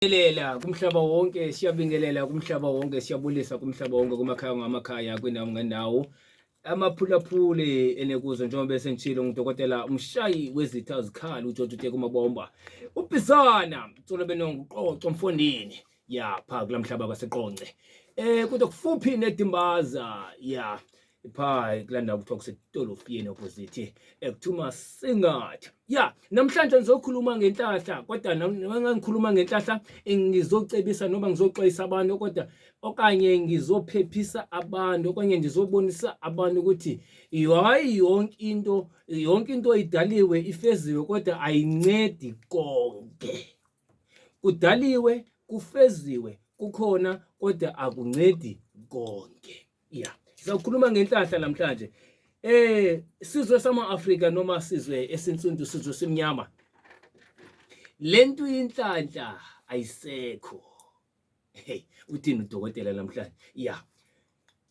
Siyabingelela kumhlaba wonke, siyabingelela kumhlaba wonke, siyabulisa kumhlaba wonke, kumakhaya ngamakhaya, kwindawo ngendawo. Amaphulaphule enekuzo njengoba sengishilo ngudokotela umshayi wezitha zikhali uJojo Teko Mabomba. Ubhisana Tsolo benongo uqoqo mfondini ya pha kulamhlaba kwaseqonce. Kodwa kufuphi nedimbaza ya pha kulaa ndawo kuthiwa kusetolofiyeni opposite ekuthuma singathi ya namhlanje ngizokhuluma ngenhlahla kodwa ngikhuluma ngenhlahla ngizocebisa noma ngizoxwayisa abantu kodwa okanye ngizophephisa abantu okanye ngizobonisa abantu ukuthi hayi yonke into yonke into idaliwe ifeziwe kodwa ayincedi konke. Kudaliwe kufeziwe kukhona kodwa akuncedi konke. Yeah. Sizokhuluma ngenhlahla namhlanje. Sizwe sama-Afrika noma sizwe esinsundu sizwe simnyama. Lento inhlanhla ayisekho. Hey, uthini udokotela namhlanje? Yeah.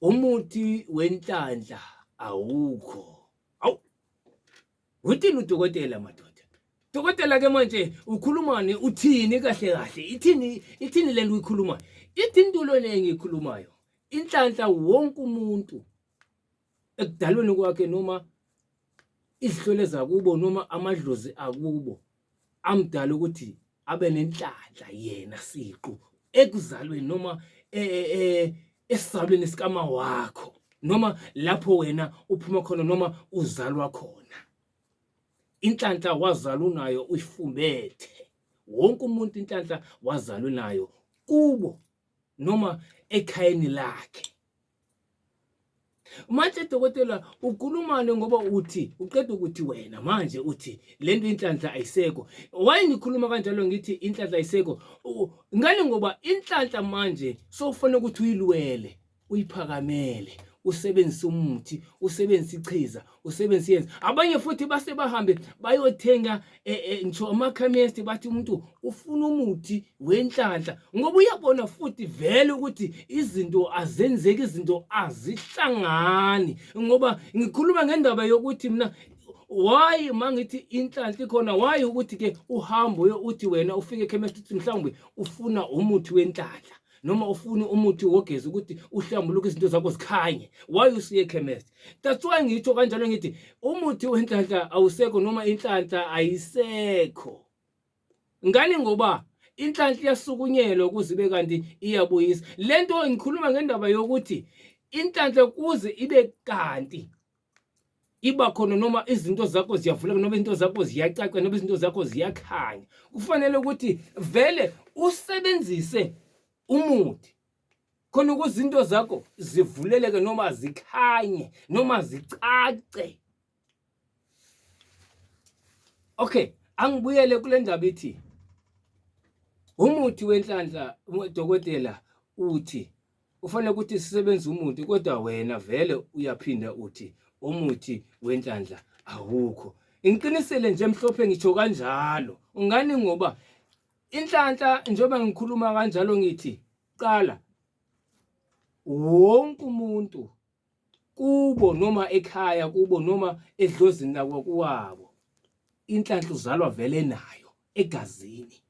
Umuthi wenhlanhla awukho. Awu. Uthini udokotela madoda? Dokotela ke manje ukhulumani uthini kahle kahle? Ithini ithini lento uyikhulumayo? Ithi intulo le engiyikhulumayo. Inhlanhla wonke umuntu ekudalweni kwakhe noma izihlwele zakubo noma amadlozi akubo amdala ukuthi abe nenhlanhla yena siqu ekuzalweni noma e, e, e, esizalweni sikama wakho noma lapho wena uphuma khona noma uzalwa khona. Inhlanhla wazalwa unayo uyifumbethe. Wonke umuntu inhlanhla wazalwa unayo kubo noma ekhayeni lakhe. Manje dokotela ukhulumane ngoba uthi uqeda ukuthi wena manje uthi lento inhlanhla ayisekho. Why ngikhuluma kanjalo ngithi inhlanhla ayisekho? Ngani ngoba inhlanhla manje sokufanele ukuthi uyilwele, uyiphakamele, usebenzise umuthi, usebenzise ichiza, usebenzise yenza. Abanye futhi base bahambe bayothenga ngisho amakhemesti bathi umuntu ufuna umuthi wenhlanhla ngoba uyabona futhi vele ukuthi izinto azenzeki izinto azihlangani ngoba ngikhuluma ngendaba yokuthi mina why mangithi inhlanhla ikhona why ukuthi ke uhambo uthi wena ufike ekhemesti uthi mhlawumbe ufuna umuthi wenhlanhla noma ufuna umuthi wogeza ukuthi uhlambuluke izinto zakho zikhanye why usiye ekhemesti. That's why ngitho kanjalo ngithi umuthi wenhlanhla awusekho noma inhlanhla ayisekho. Ngani ngoba inhlanhla iyasukunyelwa ukuze ibe kanti iyabuyisa. Lento ngikhuluma ngendaba yokuthi inhlanhla kuze ibe kanti iba khona noma izinto zakho ziyavuleka noma izinto zakho ziyacaca noma izinto zakho ziyakhanya kufanele ukuthi vele usebenzise umuthi khona ukuze izinto zakho zivuleleke noma zikhanye noma zicace. Okay, angibuyele kule ndaba ithi umuthi wenhlanhla dokotela uthi ufanele ukuthi sisebenze umuthi kodwa wena vele uyaphinda uthi umuthi wenhlanhla awukho. Ngiqinisele nje mhlophe ngitsho kanjalo. Ungani ngoba inhlanhla njengoba ngikhuluma kanjalo ngithi qala wonke umuntu kubo noma ekhaya kubo noma edlozini lakwakuwabo inhlanhla uzalwa vele nayo egazini.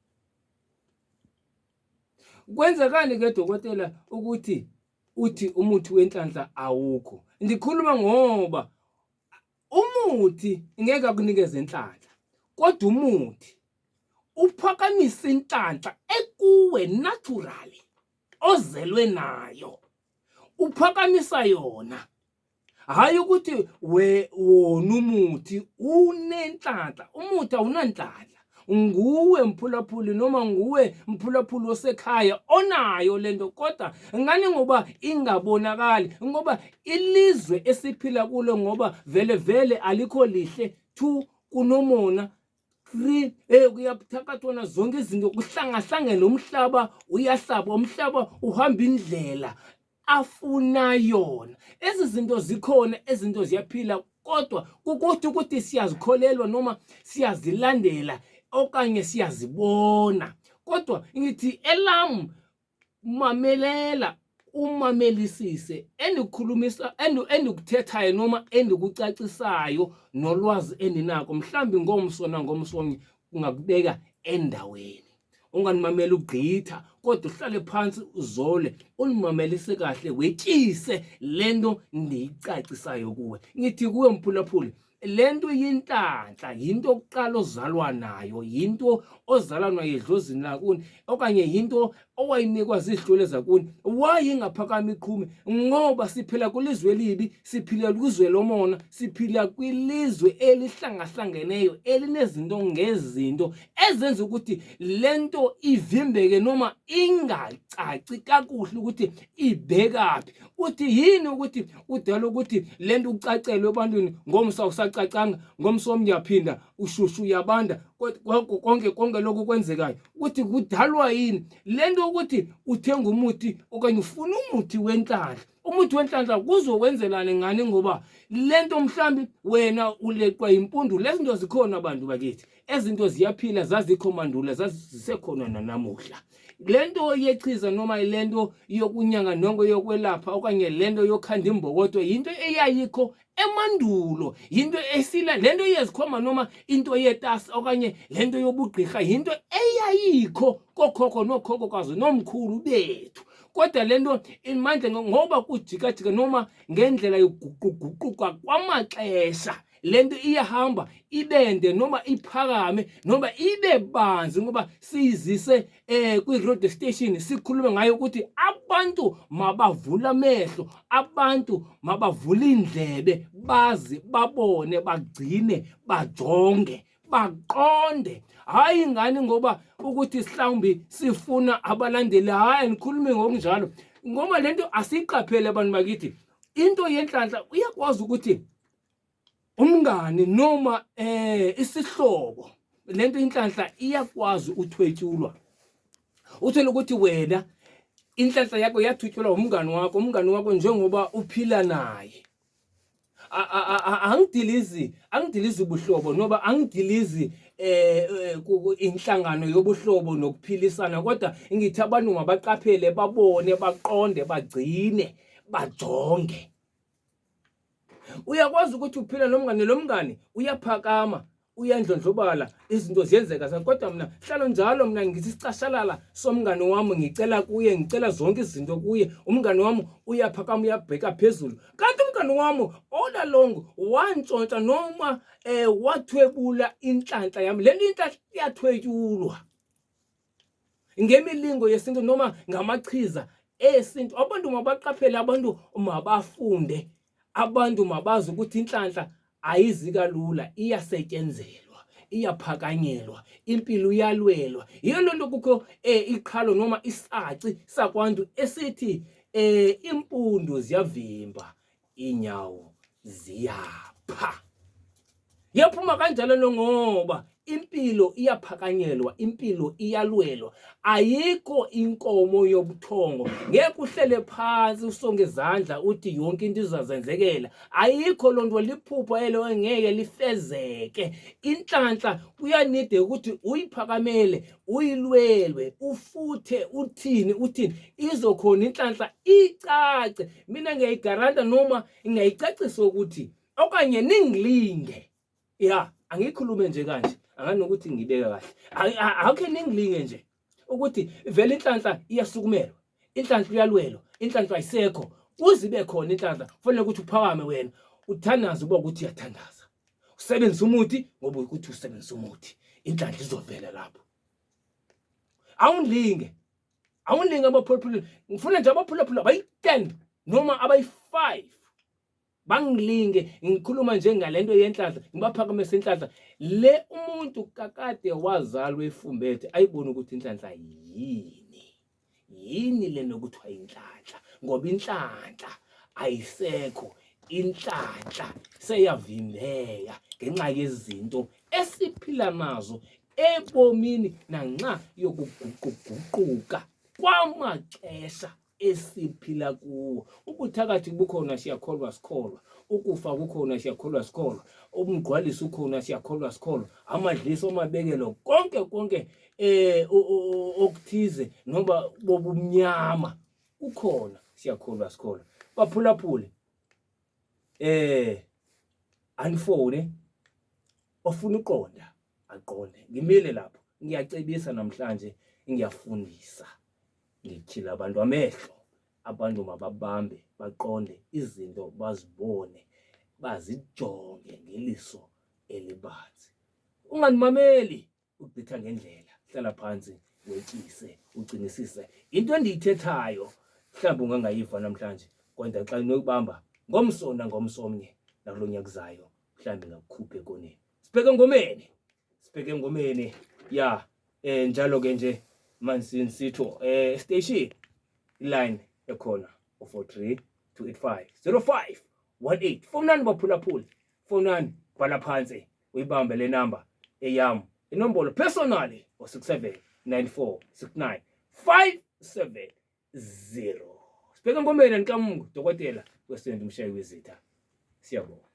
Kwenzekani ke dokotela ukuthi uthi umuthi wenhlanhla awukho? Ngikhuluma ngoba umuthi ngeke akunikeze inhlanhla kodwa umuthi uphakamisa inhlanhla ekuwe naturally ozelwe nayo uphakamisa yona hayi ukuthi we wona umuthi unenhlanhla umuthi awunanhlanhla nguwe mphulaphuli noma nguwe mphulaphuli osekhaya onayo lento kodwa ngani ngoba ingabonakali ngoba ilizwe esiphila kulo ngoba vele vele alikho lihle two kunomona 3 kuyathakathwana zonke izinto kuhlangahlangene umhlaba uyahlaba umhlaba uhamba indlela afuna yona. Ezi zinto zikhona, ezinto ziyaphila kodwa kukuthi ukuthi siyazikholelwa noma siyazilandela okanye siyazibona. Kodwa ngithi elam mamelela umamelisise endikukhulumisa endikuthethayo noma endikucacisayo nolwazi endinako mhlawumbi ngomso nangomsonye kungakubeka endaweni. Unganimameli ugqitha kodwa uhlale phansi uzole unimamelise kahle wetyise lento ndiyicacisayo kuwe. Ngithi kuwe mphulaphuli, lento yinhlanhla yinto yokuqala ozalwa nayo, yinto ozalwa nayo edlozini lakuni okanye yinto owayinikwa zihlwele zakuni. Why ingaphakami iqhume? Ngoba siphila kwilizwe elibi, siphila kwizwe lomona, siphila kwilizwe elihlangahlangeneyo elinezinto ngezinto ezenza ukuthi lento ivimbeke noma ingacaci kakuhle ukuthi ibhekaphi. Uthi yini ukuthi udala ukuthi lento ucacelwe ebantwini ngomsa usacacanga, ngomso omnye uyaphinda ushushu uyabanda, konke konke lokhu kwenzekayo ukuthi kudalwa yini lento ukuthi uthenga umuthi okanye ufuna umuthi wenhlanhla. Umuthi wenhlanhla kuzowenzelani ngani? Ngoba lento mhlambi wena uleqwa impundu. Lezi zinto zikhona abantu bakithi, ezinto ziyaphila, zazikho mandulo, zazisekhona nanamuhla. Lento yechiza noma lento yokunyanga nonke yokwelapha okanye lento yokhanda imbokodo yinto eyayikho emandulo, yinto esila lento yezikhwama noma into yetasi okanye lento yobugqirha yinto eyayikho kokhokho nokhokhokazi nomkhulu bethu. Kodwa lento imandla ngoba kujikajika noma ngendlela yokuguquguquka kwamaxesha, lento iyahamba ibende noma iphakame noma ibe banzi, ngoba siyizise kwi-radio station sikhulume ngayo ukuthi abantu mabavule amehlo, abantu mabavule indlebe, bazi, babone, bagcine, bajonge, baqonde. Hayi ngani ngoba ukuthi mhlawumbi sifuna abalandeli, hayi ngikhulume ngokunjalo ngoba lento asiyiqaphele abantu bakithi. Into yenhlanhla uyakwazi ukuthi umngani noma isihlobo, lento inhlanhla iyakwazi uthwetshulwa. Uthole ukuthi wena inhlanhla yakho yathwetshulwa umngani wakho, umngani wakho njengoba uphila naye. Angidilizi, angidilizi ubuhlobo noba angidilizi inhlangano yobuhlobo nokuphilisana, kodwa ngithi abantu mabaqaphele, babone, baqonde, bagcine, bajonge. Uyakwazi ukuthi uphila nomngane, lo mngane uyaphakama, uyandlondlobala, izinto ziyenzeka, kodwa mina hlalo njalo mina ngithi isicashalala somngane wami, ngicela kuye, ngicela zonke izinto kuye. Umngane wami uyaphakama, uyabheka phezulu, kanti umngane wami all along wantshontsha noma wathwebula inhlanhla yami. Lento inhlanhla iyathwetshulwa ngemilingo yesintu noma ngamachiza esintu. Abantu mabaqaphele, abantu mabafunde, abantu mabazi ukuthi inhlanhla ayizi kalula, iyasetshenzelwa, iyaphakanyelwa, impilo iyalwelwa. Yiyo lento kukho iqhalo noma isaci sakwantu esithi impundu ziyavimba, inyawo ziyapha. Yaphuma kanjalo lo ngoba impilo iyaphakanyelwa, impilo iyalwelwa. Ayikho inkomo yobuthongo, ngeke uhlele phansi usonge izandla uthi yonke into izazenzekela. Ayikho lonto, liphupho elo engeke lifezeke. Inhlanhla kuyanide ukuthi uyiphakamele, uyilwelwe, ufuthe, uthini uthini, izokhona inhlanhla icace. Mina ngiyayigaranta noma ngiyayicacisa ukuthi okanye ningilinge. Ya, angikhulume nje kanje, anganokuthi ngibeke kahle. Akhe ningilinge nje ukuthi vele inhlanhla iyasukumelwa, inhlanhla uyalwelwa, inhlanhla ayisekho. Kuze ibe khona inhlanhla kufanele ukuthi uphakame wena, uthandaze uba ukuthi uyathandaza, usebenzise umuthi ngoba ukuthi usebenzise umuthi, inhlanhla izovela lapho. Awungilinge, awungilinge abaphulaphula, ngifuna nje abaphulaphula abayi-10 noma abayi-5 bangilinge. Ngikhuluma nje ngalento yenhlanhla, ngibaphakamise inhlanhla le. Umuntu kakade wazalwa efumbethe ayibone ukuthi inhlanhla yini, yini le nokuthiwa inhlanhla, ngoba inhlanhla ayisekho, inhlanhla seyavimbeka ngenxa yezinto esiphila nazo ebomini nanxa yokuguquguquka kwamaxesha esiphila kuwo. Ubuthakathi bukhona, siyakholwa sikholwa. Ukufa kukhona, siyakholwa sikholwa. Umgqwaliso ukhona, siyakholwa sikholwa. Amadliso, amabekelo, konke konke okuthize noma bobumnyama kukhona, siyakholwa sikholwa. Baphulaphule, anifone, ofuna uqonda aqonde. Ngimile lapho, ngiyacebisa namhlanje. Ngiyafundisa, ngityhila abantu amehlo, abantu mababambe baqonde izinto bazibone bazijonge ngeliso elibanzi. Ungandimameli ugqitha ngendlela, hlala phantsi wetyise ucingisise into endiyithethayo. Mhlawumbi ungangayiva namhlanje kodwa xa inokubamba ngomso nangomso omnye nakulo nyaka uzayo mhlawumbi ingakukhupha ekoneni. Sibheke engomeni, sibheke engomeni ya njalo ke nje manje sitho station line ekhona 043 285 0518. Fonani baphulaphuli, fonani, bhala phansi uyibambe le number eyam, inombolo personally o67 94 69 570. Sibheke engomeni, anikamungu dokotela wesintu, umshayi wezitha. Siyabonga.